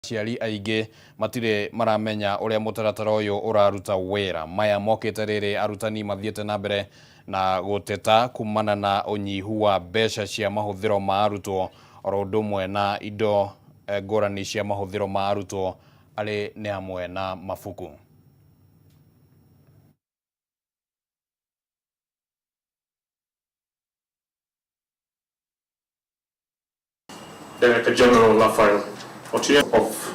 Aciari aingĩ matirĩ maramenya ũrĩa mũtaratara ũyũ ũraruta wĩra. Maya mokĩte rĩrĩ arutani mathiĩte na mbere na gũteta kumana na ũnyihu wa mbeca cia mahũthĩro ma arutwo oro ũndũ ũmwe na indo ngũrani cia mahũthĩro ma arutwo arĩ nĩ hamwe na mabuku. Director General Raphael Otieno of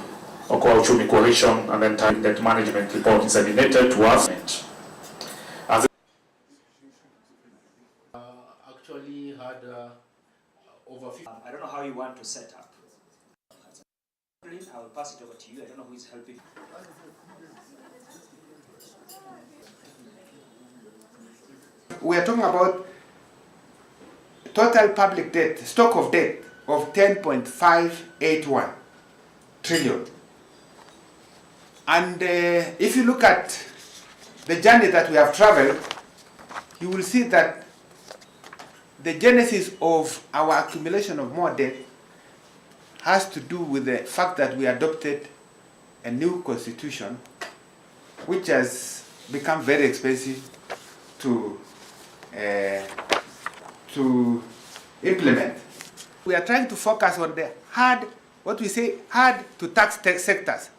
Okoa Uchumi Coalition and then Debt Management Report disseminated to us. As Actually had over 50. I don't know how you want to set up. I will pass it over to you. I don't know who is helping. We are talking about total public debt, stock of debt of 10.581 trillion. And if you look at the journey that we have traveled, you will see that the genesis of our accumulation of more debt has to do with the fact that we adopted a new constitution, which has become very expensive to implement. We are trying to focus on the hard, what we say, hard to tax sectors.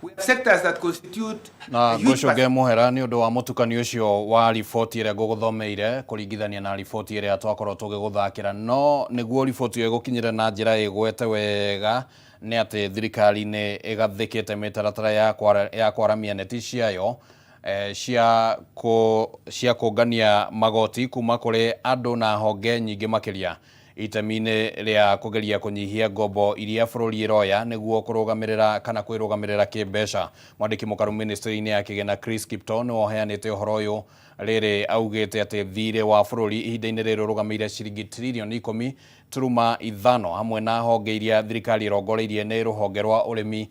We have sectors that constitute na a huge ngũcũnge mũhera nĩ ũndũ wa mũtukanio ũcio wa riboti ĩrĩa ngũgũthomeire kũringithania na riboti ĩrĩa twakorwo tũgĩgũthakĩra. No nĩguo riboti ĩyo ĩgũkinyĩre na njĩra ĩgwete wega nĩ atĩ thirikari nĩ ĩgathĩkĩte mĩtaratara ya kwaramia neti ciayo cia kũngania magoti kuma kũrĩ andũ na honge nyingĩ makĩria itemi-inĩ rĩa kũgeria kũnyihia ngombo iria bũrũri ĩroya nĩguo kũrũgamĩrĩra kana kwĩrũgamĩrĩra kĩmbeca. Mwandĩki mũkaru ministry-inĩ ya kĩgĩna Chris Kiptoo nĩwe ũheanĩte ũhoro ũyũ rĩrĩ augĩte atĩ thirĩ wa bũrũri ihinda-inĩ rĩrĩ ũrũgamĩire ciringi tiririoni 10.5 hamwe na honge iria thirikari ĩrongoreirie nĩ rũhonge rwa ũrĩmi,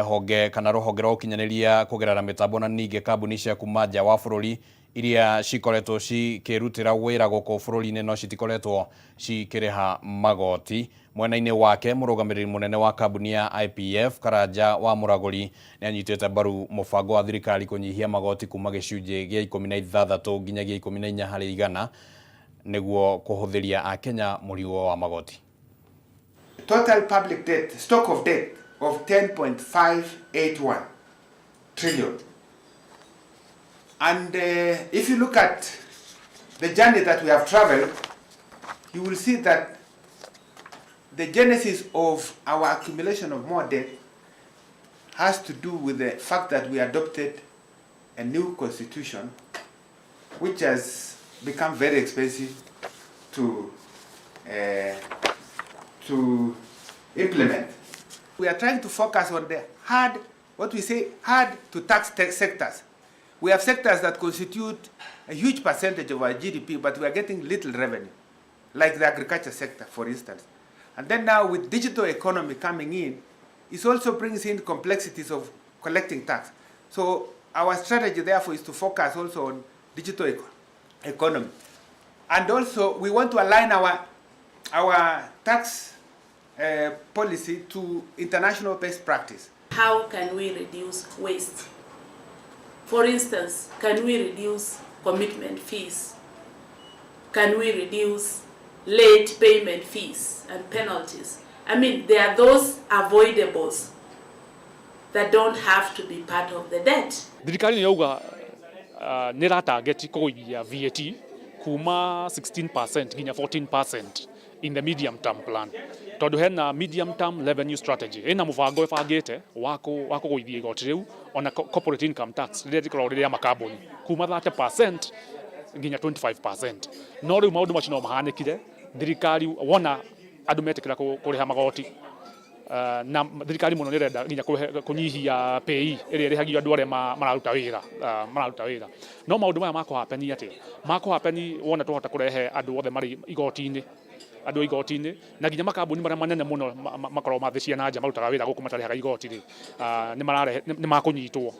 honge kana rũhonge rwa ũkinyanĩria kũgerera mĩtambo na ningĩ kambuni cia kuma nja wa bũrũri iria cikoretwo cikĩrutĩra wĩra gũkũ bũrũri-inĩ no citikoretwo cikĩrĩha magoti. Mwena-inĩ wake, mũrũgamĩrĩri mũnene wa kambuni ya IPF Karanja wa Mũragũri nĩ anyitĩte mbaru mũbango wa thirikari kũnyihia magoti kuma gĩcunjĩ gĩa 16 nginyagia 14% nĩguo kũhũthĩria akenya mũrigo wa magoti. Total public debt, stock of debt of 10.581 trillion. And if you look at the journey that we have traveled, you will see that the genesis of our accumulation of more debt has to do with the fact that we adopted a new constitution, which has become very expensive to implement. We are trying to focus on the hard, what we say, hard to tax sectors. We have sectors that constitute a huge percentage of our GDP, but we are getting little revenue, like the agriculture sector, for instance. And then now with digital economy coming in, it also brings in complexities of collecting tax. So our strategy, therefore, is to focus also on digital economy. And also, we want to align our tax policy to international best practice. How can we reduce waste? For instance, can we reduce commitment fees? Can we reduce late payment fees and penalties? I mean, there are those avoidables that don't have to be part of the debt. Thirikari nĩ yauga nĩ ĩra target kũgũithia VAT kuma 16% nginya 14% in the medium term plan, tondũ hena medium term revenue strategy, ĩna mũbango ĩbangĩte wa kũgũithia igoti rĩu ona corporate income tax rĩrĩa rĩkoragwo rĩ rĩa makambuni kuma 30% nginya 25%. No rĩu maũndũ macio no mahanĩkire thirikari wona andũ metĩkĩra kũrĩha magoti, na thirikari mũno nĩ ĩrenda nginya kũnyihia pay ĩrĩa ĩrĩhagio andũ arĩa mararuta wĩra. No maũndũ maya makũhapeni atĩa? Makũhapeni wona twahota kũrehe andũ othe marĩ igoti-inĩ. Andũ a igoti-inĩ na nginya makambuni marĩa manene mũno makoragwo mathĩ cia na nja marutaga wĩra gũkũ matarĩhaga igoti rĩ, nĩ nĩ makũnyitwo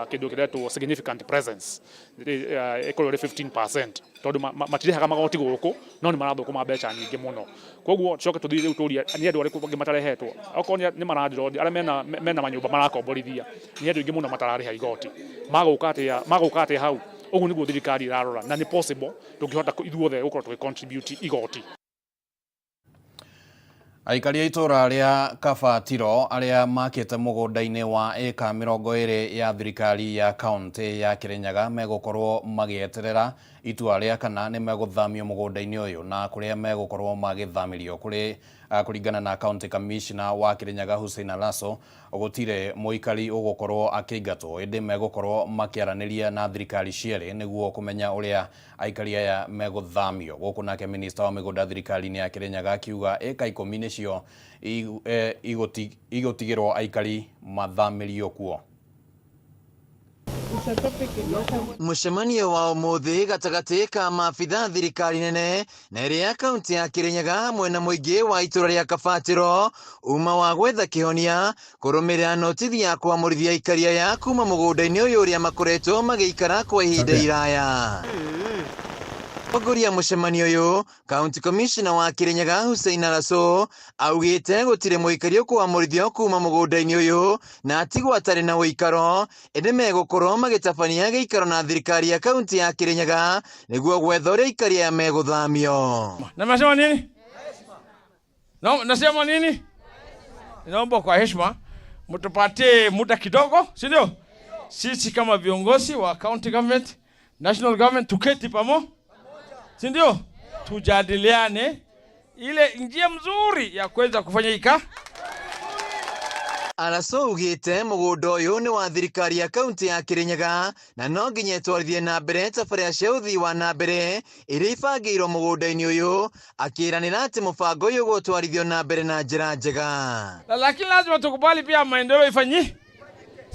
kĩndũ kĩretwo significant presence, ĩkorwo ĩrĩ 15%, tondũ matirĩhaga magoti gũkũ no nĩ marathũkũma mbeca nyingĩ mũno. Koguo tucoke tũthiĩ rĩu tũrie nĩ andũ arĩkũ angĩ matarehetwo. Okorwo nĩ malandlord arĩa mena manyũmba marakomborithia, nĩ andũ aingĩ mũno matararĩha igoti. Magũka atĩa? Magũka atĩa hau? Ũguo nĩguo thirikari ĩrarora, na nĩ possible tũngĩhota ithuothe gũkorwo tũgĩ contribute igoti. Aikari a itũra rĩa Kabatiro arĩa makĩte mũgũnda-inĩ wa ĩka 20 ya thirikari ya kaunti ya Kirinyaga megũkorwo magĩeterera itua rĩa kana nĩ megũthamio mũgũnda-inĩ ũyũ na kũrĩa megũkorwo magĩthamĩrio. Kũrĩ kũringana na County Commissioner wa Kirinyaga Hussein Alaso, gũtirĩ mũikari ũgũkorwo akĩingatwo, ĩndĩ megũkorwo makĩaranĩria na thirikari cierĩ nĩguo kũmenya ũrĩa aikari aya megũthamio. Gũkũ nake minista wa mĩgũnda thirikari-inĩ ya Kirinyaga akiuga ĩka 10 nĩcio igũtigĩrwo aikari mathamĩrio kuo. Mũcemanio wa ũmũthĩ gatagatĩ ka maabitha thirikari nene na ĩrĩa ya kaunti ya Kirinyaga hamwe na mũingĩ wa itũra rĩa Kabatĩro uma wa gwetha kĩhonia kũrũmĩrĩra notithi ya kwamũrithia aikari aya kuma mũgũnda-inĩ ũyũ ũrĩa makoretwo magĩikara kwa ihinda iraya. Mũtongoria mũcemanio ũyũ, County Commissioner wa Kirinyaga Hussein Alaso augĩte gũtirĩ mũikari ũkwamũrithio kuma mũgũnda-inĩ ũyũ na atigwo atarĩ na ũikaro, ĩndĩ megũkorwo magĩtabania gĩikaro na thirikari ya kaunti ya Kirinyaga nĩguo gwetha ũrĩa aikari aya megũthamio. Na nasema nini? No, nasema nini? Naomba kwa heshima mtupatie muda kidogo, si ndio? Sisi kama viongozi wa county government, national government tuketi pamoja, si ndio? Tujadiliane ile njia mzuri ya kuweza kufanya ika. Alaso ugite mũgũnda ũyũ nĩ wa thirikari ya kaunti ya Kirinyaga na no nginya ĩtwarithie na mbere tabarĩra cia ũthii wa na mbere iria ibangĩirwo mũgũnda-inĩ ũyũ, akĩranĩra atĩ mũbango ũyũ ũgũtwarithio na mbere na njĩra njega. Lakini lazima tukubali pia maendeleo ifanyi.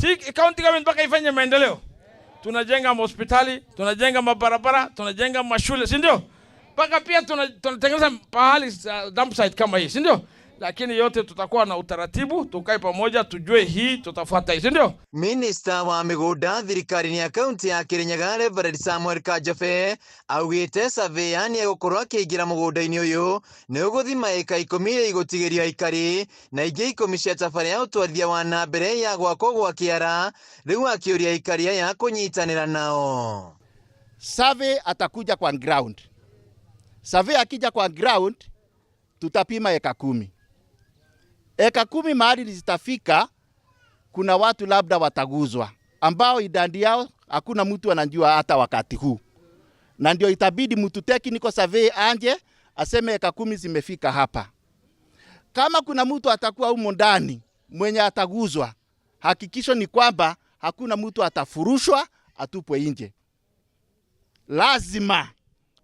Si county government mpaka ifanye maendeleo. Tunajenga hospitali, tunajenga mabarabara, tunajenga mashule, si ndio? Mpaka pia tunatengeneza pahali dump site kama hii, si ndio? Lakini yote tutakuwa na utaratibu, tukae pamoja, tujue hii tutafuata hii, si ndio? Minister wa mĩgũnda thirikari-inĩ ya kaunti ya Kirinyaga Reverend Samuel Kajabe augĩte surveyor nĩ egũkorwo akĩingĩra mũgũnda-inĩ ũyũ nĩ ũgũthima ĩka 10 iria igũtigĩrio aikari na ingĩ 10 cia tabarĩra ya ũtwarithia wa na mbere ya gwakwo gwa kĩara, rĩu akĩũria aikari aya kũnyitanĩra nao. Survey atakuja kwa ground. Survey akija kwa ground tutapima eka 10. Eka 10 mahali zitafika, kuna watu labda wataguzwa ambao idadi yao hakuna mtu anajua hata wakati huu, na ndio itabidi mtu technical survey anje aseme eka 10 zimefika hapa. Kama kuna mtu atakuwa humo ndani mwenye ataguzwa, hakikisho ni kwamba hakuna mtu atafurushwa atupwe nje. Lazima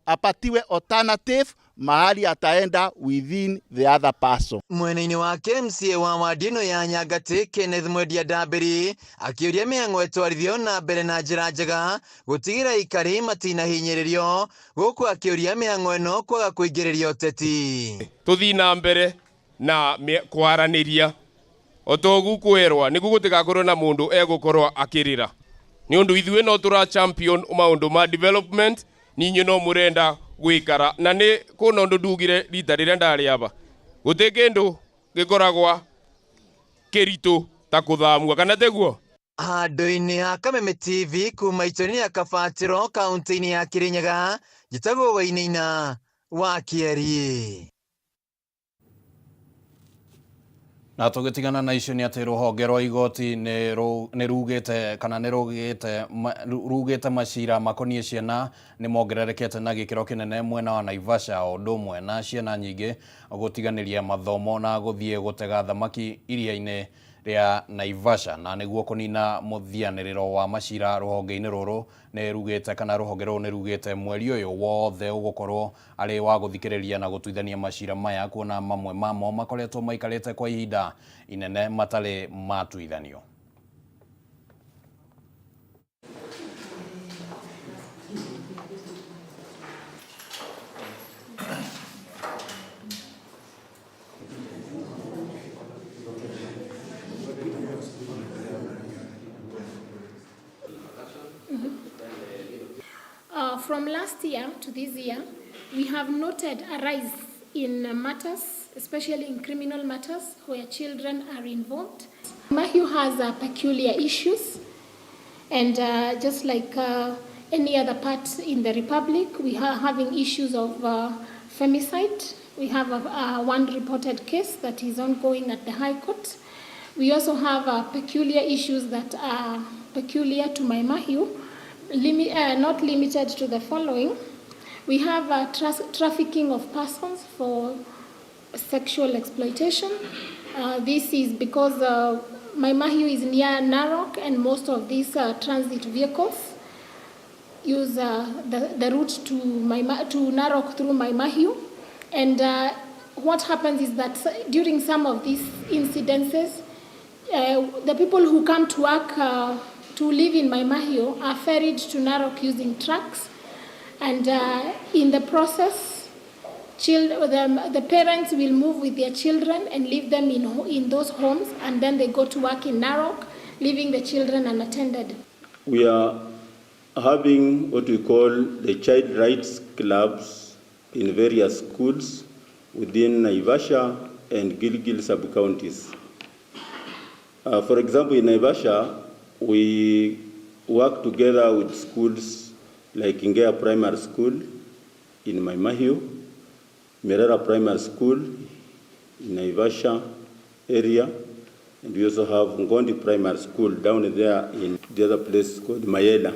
apatiwe alternative mahali ataenda within the other person. Mwena-inĩ wake MCA wa wadi ĩno ya Nyangati Kenneth Mwendia Ndambĩri akĩũria mĩhang'o ĩtwarithio na mbere na njĩra njega gũtigĩra aikari matinahinyĩrĩrio, gũkũ akĩũria mĩhang'o ĩno kwaga kũingĩrĩria ũteti. Tũthiĩ na mbere na kwaranĩria o toguo kwĩrwa nĩguo gũtigakorwo na mũndũ egũkorwo akĩrĩra, nĩ ũndũ ithuĩ no tũra champion maũndũ ma development, ninyi no mũrenda gwikara na nĩ kuna ũndũ ndugire rita rĩrĩa ndarĩ aba, gũtĩ kĩndũ gĩkoragwa kĩritũ ta kũthamua, kana tiguo? Handũ-inĩ ha Kameme TV kuma itũra-inĩ rĩa Kabatĩro kaunti-inĩ ya Kirinyaga, njĩtagwo Wainaina wa Kĩeri. Na tũgĩtigana na icio nĩ atĩ rũhonge rwa igoti nĩ rugĩte kana nĩ rugĩte macira makoniĩ ciana nĩ mongererekete na gĩkĩro kĩnene mwena wa Naivasha, o ũndũ ũmwe na ciana nyingĩ gũtiganĩria mathomo na gũthiĩ gũtega thamaki iria-inĩ rĩa Naivasha. Na nĩguo kũnina mũthianĩrĩro wa macira rũhonge-inĩ rũrũ nĩ rugĩte kana rũhonge rũrũ nĩ rugĩte mweri ũyũ wothe ũgũkorwo arĩ wa gũthikĩrĩria na gũtuithania macira maya, kuona mamwe mamo makoretwo maikarĩte kwa ihinda inene matarĩ matuithanio. From last year to this year, we have noted a rise in matters, especially in criminal matters where children are involved. Mahiu has peculiar issues, and just like any other part in the Republic, we are having issues of femicide. We have one reported case that is ongoing at the High Court. We also have peculiar issues that are peculiar to Mai Mahiu, not limited to the following. We have trafficking of persons for sexual exploitation. This is because Mai Mahiu is near Narok, and most of these transit vehicles use the route to Narok through Mai Mahiu. And what happens is that during some of these incidences, the people who come to work to live in Mai Mahiu are ferried to Narok using trucks. And in the process, the parents will move with their children and leave them in those homes, and then they go to work in Narok, leaving the children unattended. We are having what we call the child rights clubs in various schools within Naivasha and Gilgil sub-counties. For example, in Naivasha, we work together with schools like Ngea Primary School in Mai Mahiu, Merera Primary School in Naivasha area, and we also have Ngondi Primary School down there in the other place called Mayela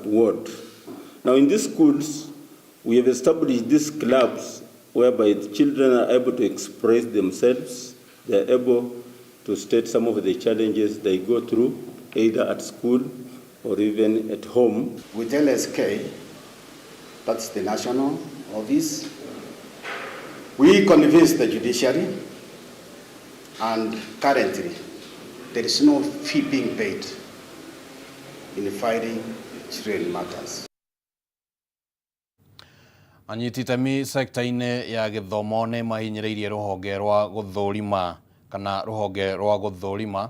Ward. Now in these schools, we have established these clubs whereby the children are able to express themselves, they are able to state some of the challenges they go through, either at school or even at home. With LSK, that's the national office, we convince the judiciary, and currently there is no fee being paid in filing children matters. Anyiti itemi sekta-inĩ ya gĩthomo nĩ mahinyĩrĩirie rũhonge rwa gũthũrima kana rũhonge rwa gũthũrima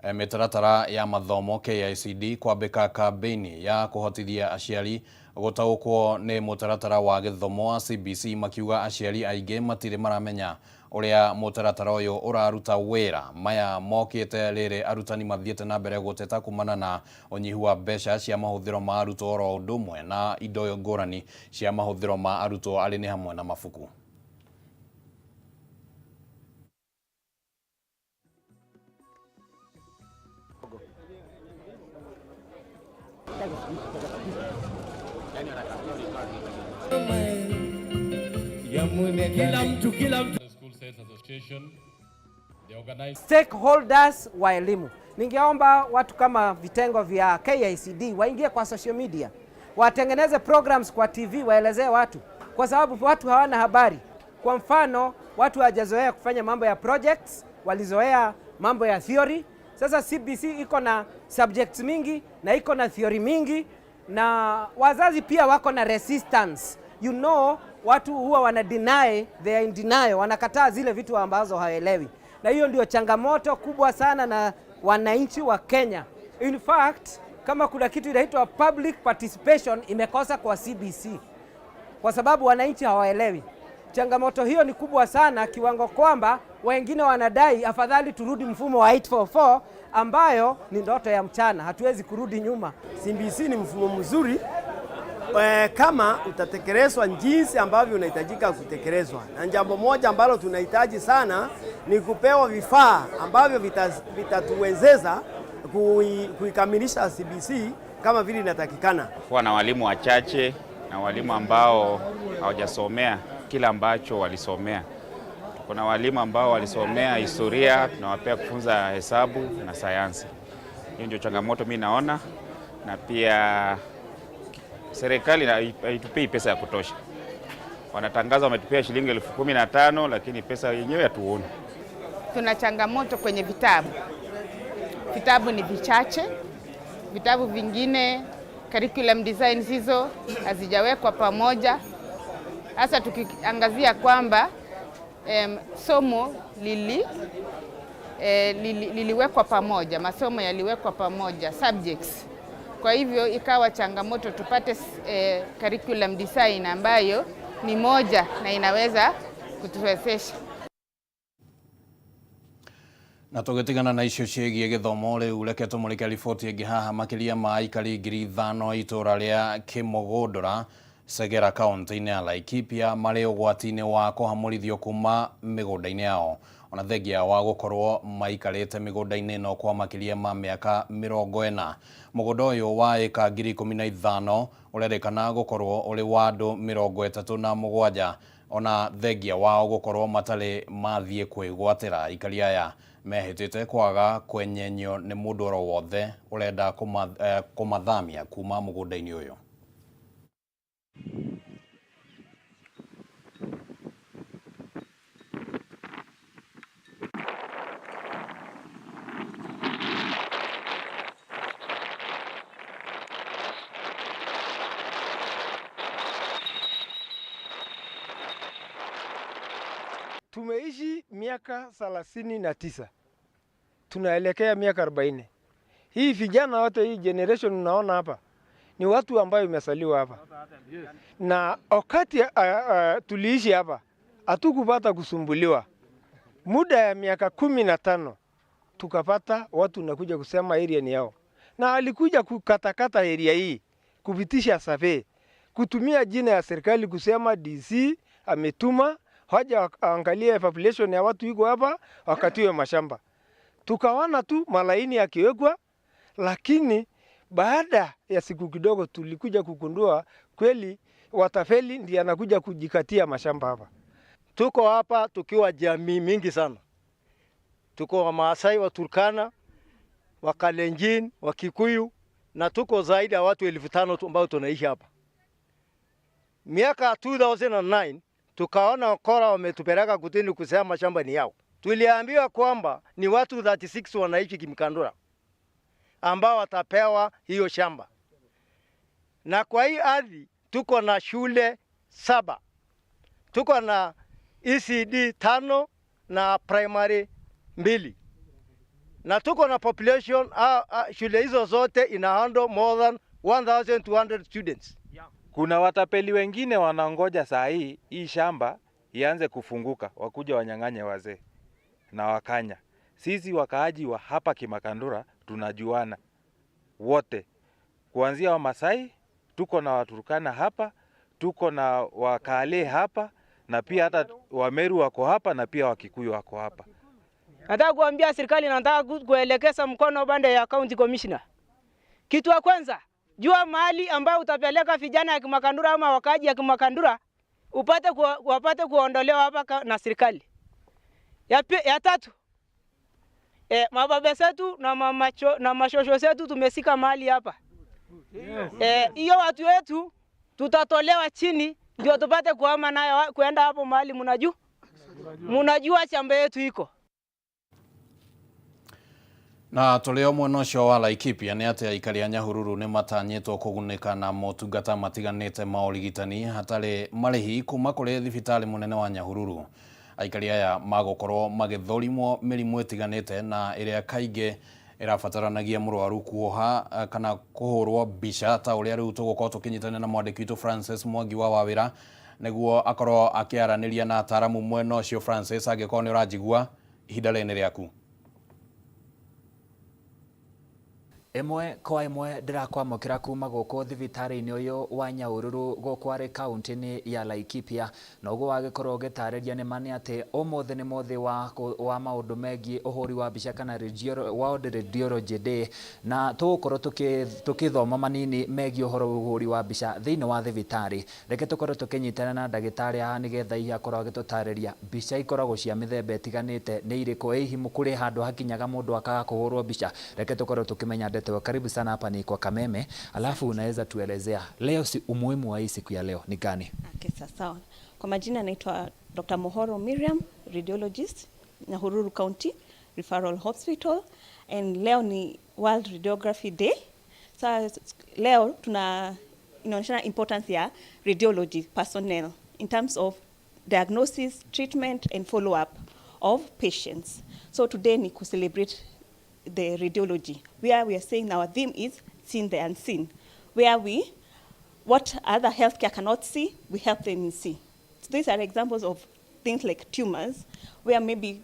mĩtaratara ya mathomo KICD kwambĩka kambĩini ya kũhotithia aciari gũtaũkwo nĩ mũtaratara wa gĩthomo wa CBC, makiuga aciari aingĩ matirĩ maramenya ũrĩa mũtaratara ũyũ ũraruta wĩra. Maya mokĩte rĩrĩ arutani mathiĩte na mbere gũteta kumana na ũnyihu wa mbeca cia mahũthĩro ma arutwo oro ũndũ ũmwe na indo ngũrani cia mahũthĩro ma arutwo arĩ nĩ hamwe na mabuku. Kila mtu. Stakeholders wa elimu. Ningeomba watu kama vitengo vya KICD waingie kwa social media, watengeneze programs kwa TV, waelezee watu, kwa sababu watu hawana habari. Kwa mfano, watu hawajazoea kufanya mambo ya projects, walizoea mambo ya theory. Sasa CBC iko na subjects mingi na iko na theory mingi, na wazazi pia wako na resistance. You know, watu huwa wana deny, they are in denial, wanakataa zile vitu ambazo hawaelewi. Na hiyo ndio changamoto kubwa sana na wananchi wa Kenya. In fact, kama kuna kitu inaitwa public participation imekosa kwa CBC, kwa sababu wananchi hawaelewi. Changamoto hiyo ni kubwa sana kiwango kwamba wengine wanadai afadhali turudi mfumo wa 844 ambayo ni ndoto ya mchana, hatuwezi kurudi nyuma. CBC ni mfumo mzuri kama utatekelezwa jinsi ambavyo unahitajika kutekelezwa. Na jambo moja ambalo tunahitaji sana ni kupewa vifaa ambavyo vitatuwezesha kuikamilisha CBC kama vile inatakikana. Kuwa na walimu wachache na walimu ambao hawajasomea kila ambacho walisomea. Kuna walimu ambao walisomea historia, tunawapea kufunza hesabu na sayansi. Hiyo ndio changamoto mimi naona, na pia serikali haitupei pesa ya kutosha. Wanatangaza wametupea shilingi 15,000 lakini pesa yenyewe hatuoni. Tuna changamoto kwenye vitabu. Vitabu ni vichache, vitabu vingine curriculum designs hizo hazijawekwa pamoja, hasa tukiangazia kwamba somo liliwekwa pamoja, masomo yaliwekwa pamoja, subjects. Kwa hivyo ikawa changamoto tupate curriculum design ambayo ni moja na inaweza kutuwezesha. Na tũgĩtigana na icio ciĩgiĩ gĩthomo rĩu reke tũmũrĩke riboti ĩngĩ haha. Makĩria ma aikari 5,000 itũra rĩa Kĩmũgũndũra Segera kaunti-inĩ ya Laikipia marĩ ũgwati-inĩ wa kũhamũrithio kuma mĩgũnda-inĩ yao, ona thengia wa gũkorwo maikarĩte mĩgũnda-inĩ ĩno kwa makĩria ma mĩaka 40. Mũgũnda ũyũ wa ĩka 15,000 ũrerĩkana gũkorwo ũrĩ wa andũ 37, ona thengia wao gũkorwo matarĩ mathiĩ kwĩgwatĩra. Aikari aya mehĩtĩte kwaga kwenyenyio nĩ mũndũ oro wothe ũrenda kũmathamia kuma mũgũnda-inĩ ũyũ. Tumeishi miaka 39, tunaelekea miaka 40. Hii vijana wote, hii generation unaona hapa ni watu ambayo imesaliwa hapa, na wakati tuliishi hapa hatukupata kusumbuliwa. Muda ya miaka 15 tukapata watu nakuja kusema area ni yao, na alikuja kukatakata area hii kupitisha survey, kutumia jina ya serikali kusema DC ametuma haja angalie population ya watu iko hapa, wakatiwe mashamba. Tukawana tu malaini yakiwekwa, lakini baada ya siku kidogo tulikuja kugundua kweli watafeli ndiye anakuja kujikatia mashamba hapa. Tuko hapa tukiwa jamii mingi sana. Tuko wa Maasai, wa Turkana, wa Kalenjin, wa Kikuyu, na tuko zaidi ya watu 5,000 ambao tunaishi hapa. Miaka 2009 tukaona wakora wametupeleka kutini kusema shamba ni yao. Tuliambiwa kwamba ni watu 36 wanaishi Kimkandura ambao watapewa hiyo shamba. Na kwa hii ardhi tuko na shule 7. Tuko na ECD 5 na primary 2. Na tuko na population shule hizo zote ina handle more than 1200 students. Kuna watapeli wengine wanangoja saa hii hii shamba ianze kufunguka, wakuja wanyang'anye wazee na wakanya. Sisi wakaaji wa hapa Kimakandura tunajuana wote, kuanzia wa Masai, tuko na Waturkana hapa, tuko na Wakale hapa, na pia hata Wameru wako hapa, na pia Wakikuyu wako hapa. Nataka kuambia serikali, nataka kuelekeza mkono bande ya county commissioner. Kitu ya kwanza, jua mahali ambayo utapeleka vijana ya Kimakandura ama wakaaji ya Kimakandura wapate kuondolewa hapa na serikali. Ya tatu, mababe zetu na mashosho zetu tumesika mahali hapa. Hiyo watu wetu tutatolewa chini ndio tupate kuhama nayo kuenda hapo mahali mnajua shamba yetu iko. Na tũrĩ o mwena ũcio wa Laikipia nĩ atĩ aikari a Nyahururu nĩ matanyĩtwo kũgunĩka na motungata matiganĩte ma ũrigitani hatarĩ marĩhi kuma kũrĩ thibitarĩ mũnene wa Nyahururu. Aikari aya magũkorwo magĩthũrimwo mĩrimũ ĩtiganĩte na ĩrĩa kaingĩ ĩrabataranagia mũrwaru kuoha kana kũhũrwo mbica ta ũrĩa rĩu tũgũkorwo tũkĩnyitanĩra na mwandĩki witũ Francis Mwangi wa Wawĩra nĩguo akorwo akĩaranĩria na ataramu mwena ũcio. Francis, angĩkorwo nĩ ũranjigua, ihinda rĩrĩ nĩ rĩaku. Ĩmwe kwa ĩmwe ndĩrakwamũkĩra kuma gũkũ thibitarĩ-inĩ ũyũ wa Nyahururu gũkũ arĩ kaunti-inĩ ya Laikipia, na ũguo wagĩkorwo ũgĩtarĩria nĩ ma nĩ atĩ ũmũthĩ nĩ mũthĩ wa maũndũ megiĩ ũhũri wa mbica kana World Radiology Day, na tũgũkorwo tũkĩthoma manini megiĩ ũhoro wa ũhũri wa mbica thĩinĩ wa thibitarĩ. Reke tũkorwo tũkĩnyitana na ndagĩtarĩ haha nĩgetha hihi akorwo agĩtũtarĩria mbica ikoragwo cia mĩthemba ĩtiganĩte nĩ irĩkũ, hihi kũrĩ handũ hakinyaga mũndũ akaga kũhũrwo mbica. Reke tũkorwo tũkĩmenya ndeto. Karibu sana, hapa ni kwa Kameme, alafu unaweza tuelezea leo si umuhimu wa hii siku ya leo ni gani? Okay, sawa. Kwa majina naitwa Dr. Mohoro Miriam, radiologist, Nyahururu County Referral Hospital, and leo ni World Radiography Day. So leo tuna inaonyeshana importance ya radiology personnel in terms of diagnosis, treatment and follow-up of patients. So today ni ku celebrate the radiology, where we are saying our theme is seeing the unseen, where we, what other healthcare cannot see, we help them see. So these are examples of things like tumors, where maybe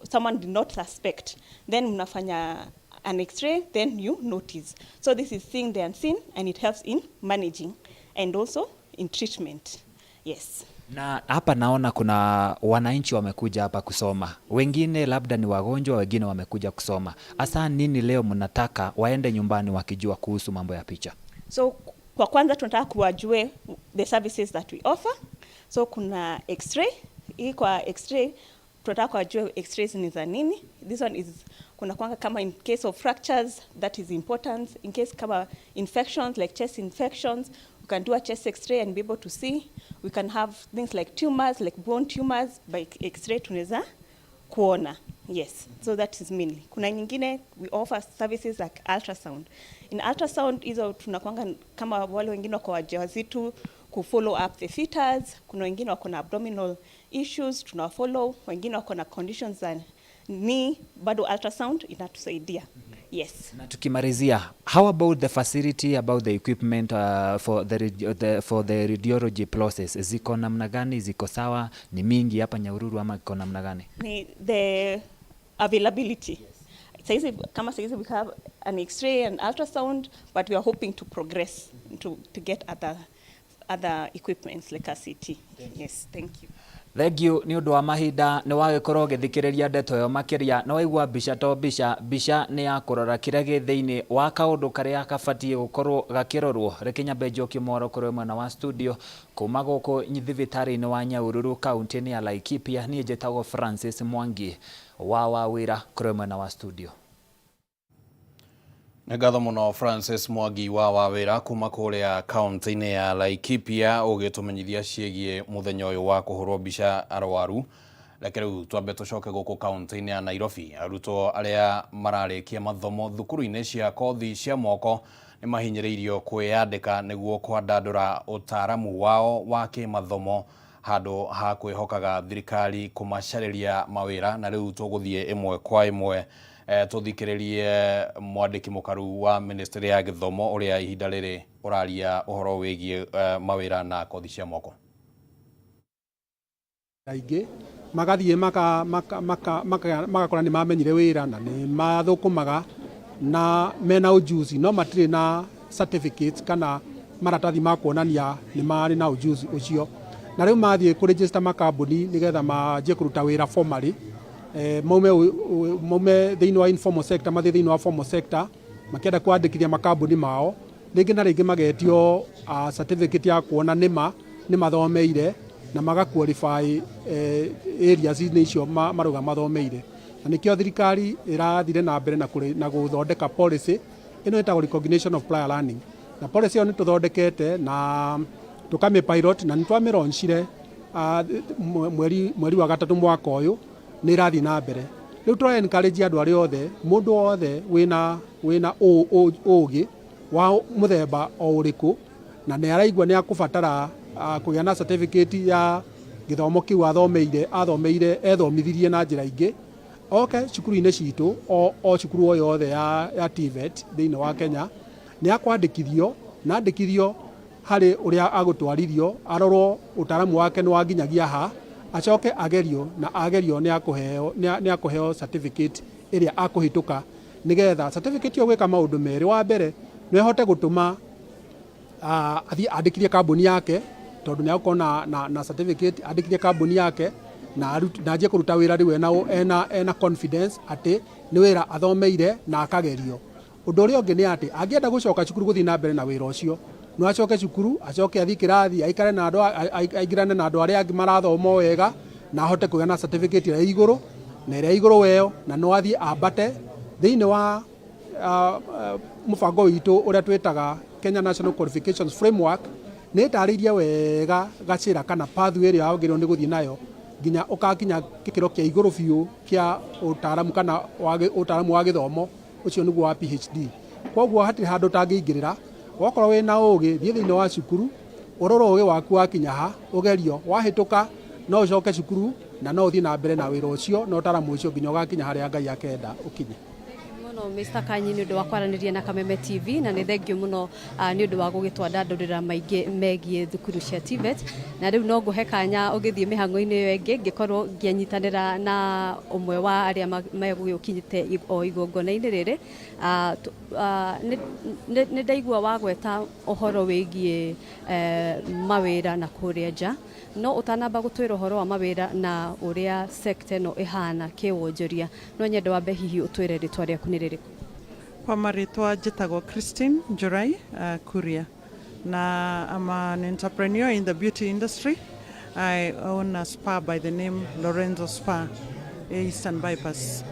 someone did not suspect. Then mnafanya an x-ray, then you notice. So this is seeing the unseen, and it helps in managing and also in treatment. Yes. Na hapa naona kuna wananchi wamekuja hapa kusoma, wengine labda ni wagonjwa, wengine wamekuja kusoma. Hasa nini leo mnataka waende nyumbani wakijua kuhusu mambo ya picha? So kwa kwanza tunataka kuwajue the services that we offer. So kuna x-ray. Hii kwa x-ray tunataka wajue x-rays ni za nini. This one is kuna kwanga kama in case of fractures, that is important. In case kama infections like chest infections, we can do a chest x-ray and be able to see. We can have things like tumors, like bone tumors, by x-ray tunaweza kuona. Yes, so that is mainly. Kuna nyingine we offer services like ultrasound. In ultrasound hizo tunakwanga kama wale wengine wako wajawazito ku follow up the fetus, kuna wengine wako na abdominal issues tuna follow, wengine wako na conditions za knee, bado ultrasound inatusaidia. Yes. Na tukimalizia, how about the facility, about the equipment for the radiology process, ziko namna gani? Ziko sawa? Ni mingi hapa Nyahururu ama iko namna gani? Ni the availability. Saizi, kama saizi we have an x-ray and ultrasound, but we are hoping to progress to get other equipments like a CT. Yes, thank you. Thengiũ nĩ ũndũ wa mahinda nĩ wagĩkorwo ũgĩthikĩrĩria ndeto ĩyo makĩria nĩ waigua mbica to mbica mbica nĩ ya kũrora kĩrĩa gĩ thĩinĩ wa kaũndũ karĩa kabatiĩ gũkorwo gakĩrorwo. Reke nyambe njokie mohoro kũrĩ mwena wa studio kuma gũkũ thibitarĩ-inĩ wa Nyahururu kaunti-inĩ ya Laikipia. Niĩ njĩtagwo Francis Mwangi wa Wawĩra kũrĩ mwena wa studio. Nĩ ngatho mũno Francis Mwangi wa Wawĩra kuma kũrĩa kaunti-inĩ ya Laikipia ũgĩtũmenyithia ciĩgiĩ mũthenya ũyũ wa kũhũrwo mbica arwaru. Reke rĩu twambe tũcoke gũkũ kaunti-inĩ ya Nairobi. Arutwo arĩa mararĩkia mathomo thukuru-inĩ cia kothi cia moko nĩ mahinyĩrĩirio kwĩyandĩka nĩguo kwandandũra ũtaaramu wao wa kĩmathomo handũ ha kwĩhokaga thirikari kũmacarĩria mawĩra. Na rĩu tũgũthiĩ ĩmwe kwa ĩmwe tũthikĩrĩrie mwandĩki mũkaru wa ministry ya gĩthomo ũrĩa ihinda rĩrĩ ũraria ũhoro wĩgiĩ mawĩra na kothi cia moko. Aingĩ magathiĩ magakora nĩ mamenyire wĩra na nĩ mathũkũmaga na mena ujuzi no matirĩ na certificates kana maratathi ma kuonania nĩ marĩ na ujuzi ũcio, na rĩu mathiĩ kũ register makambuni nĩgetha manjie kũruta wĩra formally, maume thĩinĩ wa informal sector mathiĩ thĩinĩ wa formal sector, makĩenda kwandĩkithia makambuni mao rĩngĩ na rĩngĩ magetio certificate ya kuona nĩma nĩ mathomeire na maga qualify areas-inĩ icio marauga mathomeire. Na nĩkĩo thirikari ĩrathire na mbere na gũthondeka policy ĩno ĩtagwo recognition of prior learning, na policy ĩyo nĩ tũthondekete na tũkamĩ pilot na nĩ twamĩ mweri wa gatatũ mwaka ũyũ, nĩ ĩrathiĩ na mbere. Rĩu tũra encourage andũ arĩa othe, mũndũ wothe wĩna ũgĩ wa mũthemba o ũrĩkũ na nĩ araigua nĩ akũbatara kũgĩa na certificate ya gĩthomo kĩu athomeire ethomithirie na njĩra ingĩ, oke cukuru-inĩ citũ o cukuru o yothe ya TVET thĩinĩ wa Kenya nĩ akwandĩkithio, na andĩkithio harĩ ũrĩa agũtwarithio arorwo ũtaaramu wake nĩ wanginyagia ha, acoke agerio, na agerio nĩ akũheo certificate ĩrĩa akũhĩtũka, nĩgetha certificate ĩyo gwĩka maũndũ merĩ. Wa mbere, no ĩhote gũtũma athiĩ andĩkithie kambuni yake, tondũ nĩ agũkorwo na certificate, andĩkithie kambuni yake na anjie kũruta wĩra rĩu ena confidence atĩ nĩ wĩra athomeire na akagerio. Ũndũ ũrĩa ũngĩ nĩ atĩ angĩenda gũcoka cukuru gũthiĩ na mbere na wĩra ũcio, no acoke cukuru, acoke athiĩ kĩrathi, aikare na andũ, aingĩrane na andũ arĩa angĩ marathoma wega, na ahote kũgĩa na certificate ĩrĩa igũrũ na ĩrĩa igũrũ weyo, na no athiĩ ambate thĩinĩ wa mũbango witũ ũrĩa twĩtaga Kenya National Qualifications Framework. Nĩ ĩtarĩirie wega gacĩra kana pathway ĩrĩa wagĩrĩirwo nĩ gũthiĩ nayo nginya ũgakinya gĩkĩro kĩa igũrũ biũ kĩa ũtaaramu kana ũtaaramu wa gĩthomo ũcio nĩguo wa PhD. Koguo hatirĩ handũ ũtangĩingĩrĩra. Wakorwo wĩna ũgĩ, thiĩ thĩinĩ wa cukuru ũrore ũgĩ waku wakinya ha, ũgerio, wahĩtũka no ũcoke cukuru na no ũthiĩ na mbere na wĩra ũcio na ũtaaramu ũcio nginya ũgakinya harĩa Ngai akenda ũkinye. Mũno Mũno Mr. Kanyi nĩ ũndũ wa kwaranĩria na Kameme TV, na nĩ thengio mũno nĩ ũndũ wa gũgĩtwandandũrĩra maingĩ megiĩ thukuru cia TVET. Na rĩu no ngũhe kanya ũgĩthiĩ mĩhang'o-inĩ ĩyo ĩngĩ, ngĩkorwo ngĩnyitanĩra na ũmwe wa arĩa megũgĩũkinyĩte o igongona-inĩ rĩrĩ. Nĩ ndaigua wagweta ũhoro wĩgiĩ mawĩra na kũrĩa nja, no ũtanamba gũtwĩra ũhoro wa mawĩra na ũrĩa sector ĩno ĩhana kĩwonjoria, no nyende wambe hihi ũtwĩre rĩtwa rĩaku nĩ rĩrĩkũ? Kwa marĩtwa njĩtagwo Christine Njurai Kuria, na I'm an entrepreneur in the beauty industry. I own a spa by the name Lorenzo Spa, Eastern Bypass.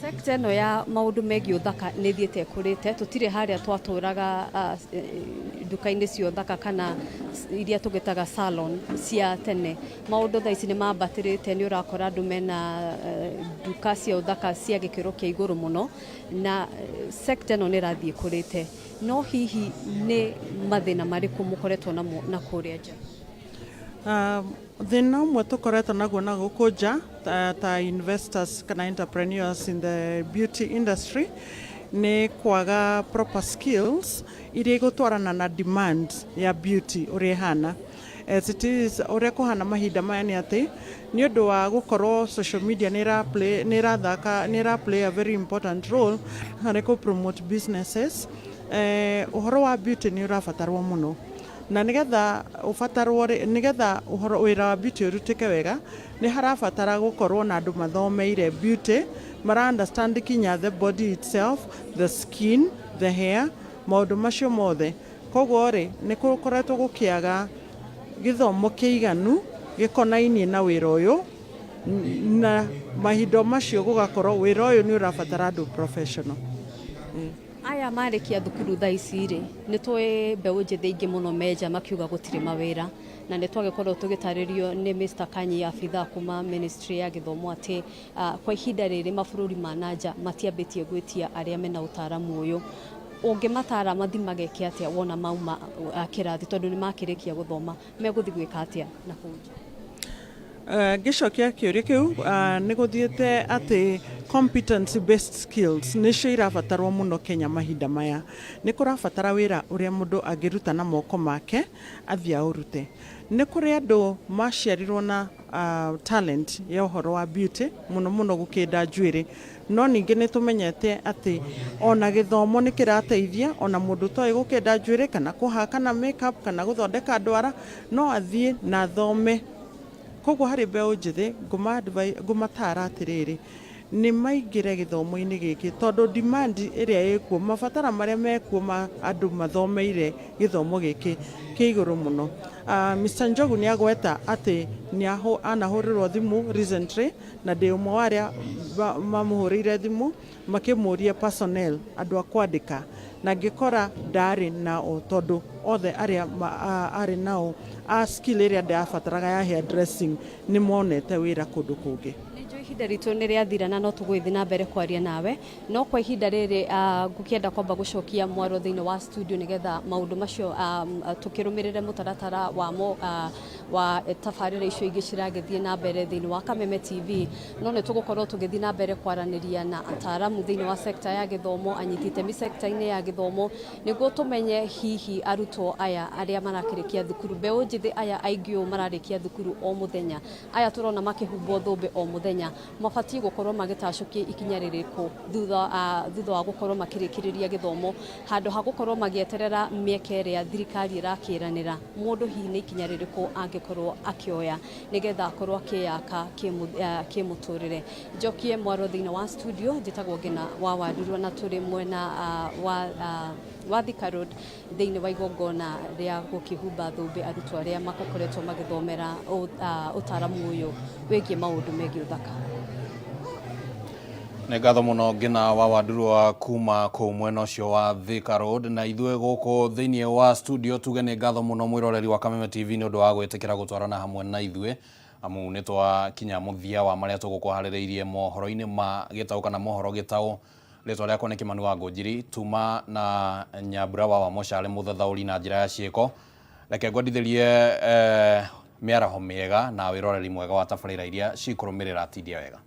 Sector ĩno ya maũndũ megiĩ ũthaka nĩ ĩthiĩte ĩkũrĩte. Tũtirĩ harĩa twatũraga nduka-inĩ cia ũthaka kana iria tũgĩtaga salon cia tene. Maũndũ thaa ici nĩ mambatĩrĩte, nĩ ũrakora andũ mena nduka cia ũthaka cia gĩkĩro kĩa igũrũ mũno, na sector ĩno nĩ ĩrathiĩ ĩkũrĩte. No hihi nĩ mathĩna marĩkũ mũkoretwo namo na kũrĩa nja? Thĩna ũmwe tũkoretwo naguo na gũkũ nja ta investors kana entrepreneurs in the beauty industry nĩ kwaga proper skills iria igũtwarana na demand ya beauty ũrĩa ĩhana. As it is, ũrĩa kũhana mahinda maya nĩ atĩ nĩ ũndũ wa gũkorwo social media nĩ ĩra play, nĩ ĩrathaka, nĩ ĩra play a very important role harĩ kũ promote businesses. Ũhoro wa beauty nĩ ũrabatarwo mũno, na nĩgetha ũbatarwo rĩ, nĩgetha ũhoro wĩra wa beauty ũrutĩke wega, nĩ harabatara gũkorwo na andũ mathomeire beauty, mara understand kinya the body itself, the skin, the hair, maũndũ macio mothe. Koguo rĩ, nĩ gũkoretwo gũkĩaga gĩthomo kĩiganu gĩkonainie na wĩra ũyũ, na mahinda macio gũgakorwo wĩra ũyũ nĩ ũrabatara andũ professional. Aya marĩkia thukuru thaa ici rĩ, nĩ tũĩ mbeũ njĩthĩ ingĩ mũno menja makiuga gũtirĩ mawĩra, na nĩ twagĩkorwo tũgĩtarĩrio nĩ Mr. Kanyi, abithaa kuma ministry ya gĩthomo, atĩ kwa ihinda rĩrĩ mabũrũri ma nanja matiambĩtie gwĩtia arĩa mena ũtaaramu ũyũ. Ũngĩmatara mathi mageke atĩa wona mauma kĩrathi, tondũ nĩ makĩrĩkia gũthoma, megũthiĩ gwĩka atĩa na kũu nja? Ngĩcokia kĩũria kĩu, nĩ gũthiĩte atĩ competency based skills nĩcio irabatarwo mũno Kenya mahinda maya. Nĩ kũrabatara wĩra ũrĩa mũndũ angĩruta na moko make athiĩ aũrute. Nĩ kũrĩ andũ maciarirwo na talent ya ũhoro wa beauty, mũno mũno gũkĩnda njuĩrĩ, no ningĩ nĩ tũmenyete atĩ ona gĩthomo nĩ kĩrateithia. Ona mũndũ ũtoĩ gũkĩnda njuĩrĩ kana kũhakana makeup kana gũthondeka ndwara, no athiĩ na athome. Koguo harĩ mbeũ njĩthĩ ngũmatara atĩrĩrĩ, nĩ maingĩre gĩthomo-inĩ gĩkĩ, tondũ demand ĩrĩa ĩkuo, mabatara marĩa mekuo ma andũ mathomeire gĩthomo gĩkĩ kĩ igũrũ mũno. Mr. Njogu nĩ agweta atĩ nĩ anahũrĩrwo thimũ recently, na ndĩ ũmwe wa arĩa mamũhũrĩire thimũ makĩmũria personnel, andũ a kwandĩka, na ngĩkora ndarĩ nao, tondũ othe arĩa arĩ nao a skill ĩrĩa ndabataraga ya hair dressing nĩ monete wĩra kũndũ kũngĩ. Nĩ ihinda ritũ nĩ rĩathira, na no tũgũgĩthiĩ na mbere kwaria nawe, no kwa ihinda rĩrĩ ngũkĩenda kwamba gũcokia mwaro thĩinĩ wa studio, nĩgetha maũndũ macio tũkĩrũmĩrĩre mũtaratara wamo wa tabarĩra icio ingĩ ciragĩthiĩ na mbere thĩinĩ wa Kameme TV. No nĩ tũgũkorwo tũgĩthiĩ na mbere kwaranĩria na ataaramu thĩinĩ wa sekta ya gĩthomo, anyiti itemi sekta-inĩ ya gĩthomo, nĩguo tũmenye hihi arutwo aya arĩa marakĩrĩkia thukuru, mbeũ njĩthĩ aya aingĩ ũũ mararĩkia thukuru o mũthenya, aya tũrona makĩhumbwo thũmbĩ o mũthenya, mabatiĩ gũkorwo magĩtacũkia ikinya rĩrĩkũ thutha wa gũkorwo makĩrĩkĩrĩria gĩthomo, handũ ha gũkorwo magĩeterera mĩeke ĩrĩa thirikari ĩrakĩranĩra. Mũndũ hihi nĩ ikinya rĩrĩkũ angĩkorwo akĩoya nĩgetha akorwo akĩyaka kĩmũtũrĩre? Njokie mwaro thĩinĩ wa studio. Njĩtagwo Ngina wa Wandurwa, na tũrĩ mwena wa Thika Road thĩinĩ wa igongona rĩa gũkĩhumba thũmbĩ arutwo arĩa makoretwo magĩthomera ũtaaramu ũyũ wĩgiĩ maũndũ megiĩ ũthaka. Nĩ ngatho mũno, Ngina wa Wandurwa, kuma kũu mwena ũcio wa Thika Road. Na ithuĩ gũkũ thĩinĩ wa studio tuge nĩ ngatho mũno, mwĩroreri wa Kameme TV, nĩ ũndũ wa gwĩtĩkĩra gũtwarana hamwe na ithuĩ, amu nĩ twakinya mũthia wa marĩa tũgũkũharĩrĩirie mohoro-inĩ ma gĩtaũ kana mohoro gĩtaũ. Rĩtwa rĩakwa nĩ Kĩmani wa Ngũnjiri, tuma na Nyambura wa Wamũca arĩ mũthathaũri na njĩra ya ciĩko. Reke ngwendithĩrie mĩaraho mĩega na wĩroreri mwega wa tabarĩra iria cikũrũmĩrĩra. Tindia wega.